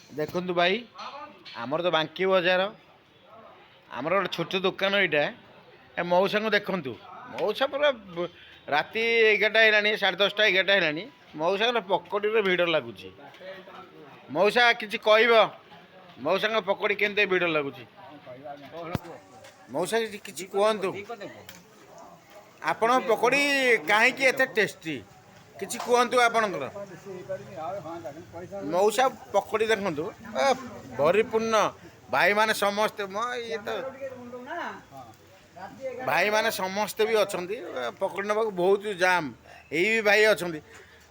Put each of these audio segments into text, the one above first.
ଦେଖନ୍ତୁ ଭାଇ, ଆମର ତ ବାଙ୍କି ବଜାର, ଆମର ଗୋଟେ ଛୋଟ ଦୋକାନ ଏଇଟା। ଏ ମଉସାଙ୍କୁ ଦେଖନ୍ତୁ, ମଉସା ପୁରା ରାତି 11ଟା ହେଲାଣି, 10:30, 11ଟା ହେଲାଣି, ମଉସାଙ୍କର ପକୋଡ଼ିରେ ଭିଡ଼ ଲାଗୁଛି। ମଉସା, କିଛି କହିବ? ମଉସାଙ୍କ ପକୋଡ଼ି କେମିତି ଭିଡ଼ ଲାଗୁଛି? ମଉସା, କିଛି କୁହନ୍ତୁ। ଆପଣଙ୍କ ପକୋଡ଼ି କାହିଁକି ଏତେ ଟେଷ୍ଟି, କିଛି କୁହନ୍ତୁ ଆପଣଙ୍କର। ମଉସା ପକୋଡ଼ି ଦେଖନ୍ତୁ, ଏ, ପରିପୂର୍ଣ୍ଣ। ଭାଇମାନେ ସମସ୍ତେ ମ ଇଏ ତ ଭାଇମାନେ ସମସ୍ତେ ବି ଅଛନ୍ତି, ଏ, ପକୋଡ଼ି ନେବାକୁ ବହୁତ ଜାମ୍। ଏଇ ବି ଭାଇ ଅଛନ୍ତି।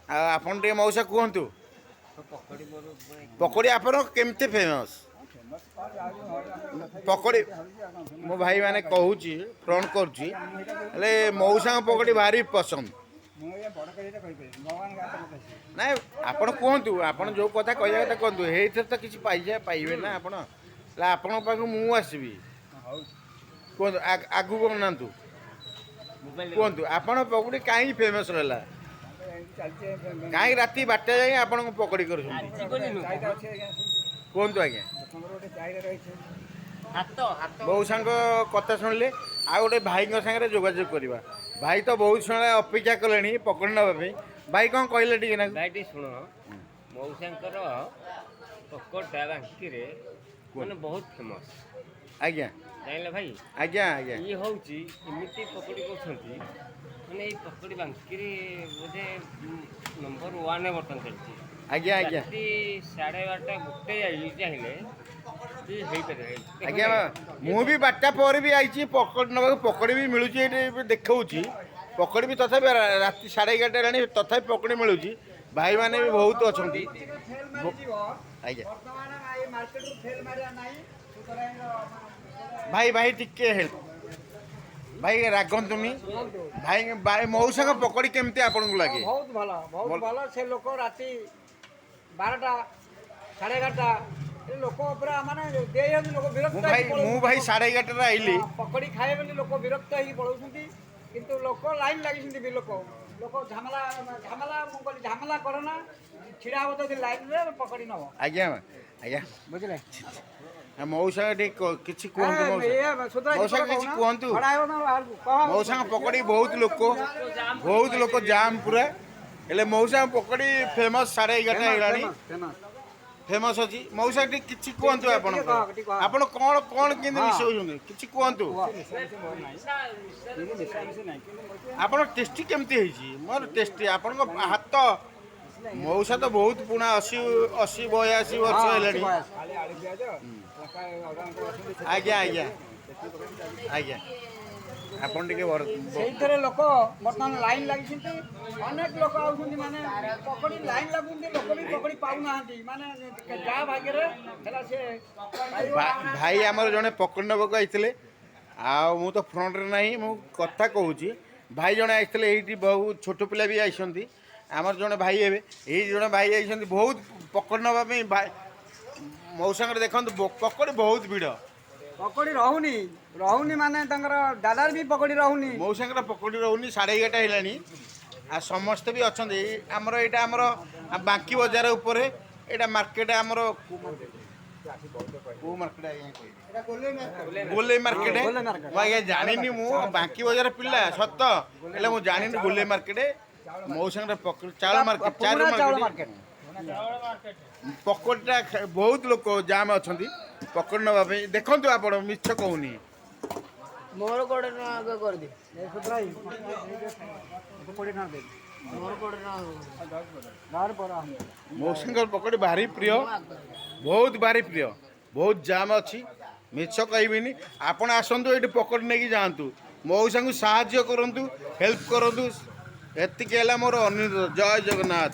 ଆଉ ଆପଣ ଟିକେ ମଉସା କୁହନ୍ତୁ, ପକୋଡ଼ି ଆପଣଙ୍କ କେମିତି ଫେମସ୍ ପକୋଡ଼ି? ମୋ ଭାଇମାନେ କହୁଛି, ଫ୍ରଣ୍ଟ କରୁଛି, ହେଲେ ମଉସାଙ୍କ ପକୋଡ଼ି ଭାରି ପସନ୍ଦ। ନାଇଁ, ଆପଣ କୁହନ୍ତୁ। ଆପଣ ଯେଉଁ କଥା କହିବା କଥା କୁହନ୍ତୁ। ଏଇଥିରେ ତ କିଛି ପାଇଯା ପାଇବେ ନା ଆପଣ। ହେଲେ ଆପଣଙ୍କ ପାଖକୁ ମୁଁ ଆସିବି। କୁହନ୍ତୁ, ଆଗକୁ ଅନାନ୍ତୁ, କୁହନ୍ତୁ, ଆପଣ ପକୋଡ଼ି କାହିଁକି ଫେମସ୍ ହେଲା? କାହିଁକି ରାତି 12ଟା ଯାଏଁ ଆପଣଙ୍କୁ ପକୋଡ଼ି କରୁଛନ୍ତି? କୁହନ୍ତୁ ଆଜ୍ଞା। ମଉସାଙ୍କ କଥା ଶୁଣିଲେ, ଆଉ ଗୋଟେ ଭାଇଙ୍କ ସାଙ୍ଗରେ ଯୋଗାଯୋଗ କରିବା। ଭାଇ ତ ବହୁତ ସମୟ ଅପେକ୍ଷା କଲେଣି ପକୋଡ଼ି ନେବା ପାଇଁ। ଭାଇ, କ'ଣ କହିଲେ ଟିକେ ନା? ଭାଇ, ଟିକେ ଶୁଣ। ମଉସାଙ୍କର ପକୋଡ଼ଟା ବାଙ୍କିରେ ମାନେ ବହୁତ ଫେମସ୍। ଜାଣିଲେ ଭାଇ? ଆଜ୍ଞା। ଇଏ ହେଉଛି ଏମିତି ପକୋଡ଼ି କରୁଛନ୍ତି, ମାନେ ଏଇ ପକୋଡ଼ି ବାଙ୍କିରେ ବୋଧେ ନମ୍ବର ୱାନ୍ରେ ବର୍ତ୍ତମାନ ଚାଲିଛି। ଆଜ୍ଞା ଆଜ୍ଞା ରାତି 12:30, 1 ଯାଇ ଚାହିଁଲେ ବି ହେଇପାରିବ। ଆଜ୍ଞା, ମୁଁ ବି 12ଟା ପରେ ବି ଆଇଛି ପକୋଡ଼ି ନେବାକୁ। ପକୋଡ଼ି ବି ମିଳୁଛି, ଏଇଠି ବି ଦେଖାଉଛି ପକୋଡ଼ି ବି। ତଥାପି ରାତି 11:30 ହେଲାଣି, ତଥାପି ପକୋଡ଼ି ମିଳୁଛି। ଭାଇମାନେ ବି ବହୁତ ଅଛନ୍ତି। ଆଜ୍ଞା। ବର୍ତ୍ତମାନ ଏଇ ମାର୍କେଟରୁ ଫେଲ୍ ମାରିବା ନାହିଁ ସୁତରାଂ। ଭାଇ, ଭାଇ, ଟିକେ ହେଲ୍ପ। ଭାଇ, ରାଗନ୍ତୁନି ଭାଇ। ଭାଇ, ମଉସାଙ୍କ ପକୋଡ଼ି କେମିତି ଆପଣଙ୍କୁ ଲାଗେ? ବହୁତ ଭଲ, ବହୁତ ଭଲ। ସେ ଲୋକ ରାତି 12ଟା, 11:30, ଏ ଲୋକ ପୁରା ମାନେ ଦେଇଯାଉଛନ୍ତି, ଲୋକ ବିରକ୍ତ ମୁଁ ଭାଇ ହେଇକି ମୁଁ ପଳଉଛନ୍ତି। ଭାଇ 11:30ରେ ଆଇଲି। ହଁ, ପକୋଡ଼ି ଖାଇବେ ବୋଲି ଲୋକ ବିରକ୍ତ ହେଇକି ପଳଉଛନ୍ତି, କିନ୍ତୁ ଲୋକ ଲାଇନ୍ ଲାଗିଛନ୍ତି ବି। ଲୋକ ଲୋକ ଝାମେଲା ଝାମେଲା, ମୁଁ କହିଲି ଝାମେଲା କର ନା, ଛିଡ଼ା ହବ ଯଦି ଲାଇନ୍ରେ ପକୋଡ଼ି ନବ। ଆଜ୍ଞା। ବୁଝିଲେ? ମଉସା, ଟିକେ କିଛି କୁହନ୍ତୁ ମଉସା। ମଉସା, କିଛି କୁହନ୍ତୁ। ମଉସାଙ୍କ ପକୋଡ଼ି ବହୁତ ଲୋକ, ବହୁତ ଲୋକ ଜାମ୍ ପୁରା। ହେଲେ ମଉସାଙ୍କ ପକୋଡ଼ି ଫେମସ୍, 11:30 ହେଇଗଲାଣି, ଫେମସ୍ ଅଛି। ମଉସା, ଟିକେ କିଛି କୁହନ୍ତୁ। ଆପଣ ଟିକେ କହ, ଟିକେ କହ। ଆପଣ କ'ଣ କ'ଣ କେମିତି ମିଶାଉଛନ୍ତି, କିଛି କୁହନ୍ତୁ। ଆପଣ ଟେଷ୍ଟି କେମିତି ହେଇଛି? ମୋର ଟେଷ୍ଟି ଆପଣଙ୍କ ହାତ। ମଉସା ତ ବହୁତ ପୁରୁଣା, 80 80 82 ବର୍ଷ ହେଲାଣି। ଆଜ୍ଞା, ଆପଣ ଟିକେ ସେଇଥିରେ ଲୋକ ବର୍ତ୍ତମାନ ଲାଇନ୍ ଲାଗିଛନ୍ତି। ଅନେକ ଲୋକ ଆଉଛନ୍ତି, ମାନେ ପକୋଡ଼ି ଲାଇନ୍ ଲାଗୁଛନ୍ତି, ଲୋକ ବି ପକୋଡ଼ି ପାଉନାହାନ୍ତି। ମାନେ ଯାହା ଭାଗ୍ୟରେ ହେଲା ସେ ପାଇବ। ଭାଇ ଆମର ଜଣେ ପକୋଡ଼ି ନେବାକୁ ଆସିଥିଲେ। ଆଉ ମୁଁ ତ ଫ୍ରଣ୍ଟରେ ନାହିଁ, ମୁଁ କଥା କହୁଛି। ଭାଇ ଜଣେ ଆସିଥିଲେ ଏଇଠି, ବହୁତ ଛୋଟ ପିଲା ବି ଆସିଛନ୍ତି। ଆମର ଜଣେ ଭାଇ ହେବେ, ଏଇ ଜଣେ ଭାଇ ଆସିଛନ୍ତି ବହୁତ ପକୋଡ଼ି ନେବା ପାଇଁ। ଭାଇ, ମଉସାଙ୍କର ଦେଖନ୍ତୁ ପକୋଡ଼ି ବହୁତ ଭିଡ଼। ପକୋଡ଼ି ରହୁନି, ରହୁନି, ମାନେ ତାଙ୍କର ଦାଦାର ବି ପକୋଡ଼ି ରହୁନି। ମଉସାଙ୍କର ପକୋଡ଼ି ରହୁନି। 11:30 ହେଲାଣି ଆଉ ସମସ୍ତେ ବି ଅଛନ୍ତି। ଏଇ ଆମର ଏଇଟା ଆମର ବାଙ୍କି ବଜାର ଉପରେ ଏଇଟା ମାର୍କେଟ। ଆମର କୋଉ ମାର୍କେଟ ଆଜ୍ଞା କହିବି? ଗୋଲେଇ ମାର୍କେଟ। ଗୋଲେଇ ମାର୍କେଟ। ମୁଁ ଆଜ୍ଞା ଜାଣିନି, ମୁଁ ବାଙ୍କି ବଜାର ପିଲା ସତ, ହେଲେ ମୁଁ ଜାଣିନି ଗୋଲେଇ ମାର୍କେଟ। ମଉସାଙ୍କର ପକୋଡ଼ି ଚାଉଳ ମାର୍କେଟ, ଚାଉଳ ପୁରୁଣା ଚାଉଳ ମାର୍କେଟ। ମାର୍କେଟ। ପକୋଡ଼ିଟା ବହୁତ ଲୋକ ଜାମ୍ ଅଛନ୍ତି ପକୋଡ଼ି ନେବା ପାଇଁ। ଦେଖନ୍ତୁ ଆପଣ, ମିଛ କହୁନି। ମୋର 20 ଟଙ୍କା ଆଗ କରିଦେ। 20 ଟଙ୍କା ଦେବି। ମୋର 20 ଟଙ୍କା। ମଉସାଙ୍କର ପକୋଡ଼ି ଭାରି ପ୍ରିୟ, ବହୁତ ଭାରି ପ୍ରିୟ। ବହୁତ ଜାମ୍ ଅଛି, ମିଛ କହିବିନି। ଆପଣ ଆସନ୍ତୁ, ଏଇଠି ପକୋଡ଼ି ନେଇକି ଯାଆନ୍ତୁ। ମଉସାଙ୍କୁ ସାହାଯ୍ୟ କରନ୍ତୁ, ହେଲ୍ପ କରନ୍ତୁ, ଏତିକି ହେଲା ମୋର ଅନୁରୋଧ। ଜୟ ଜଗନ୍ନାଥ।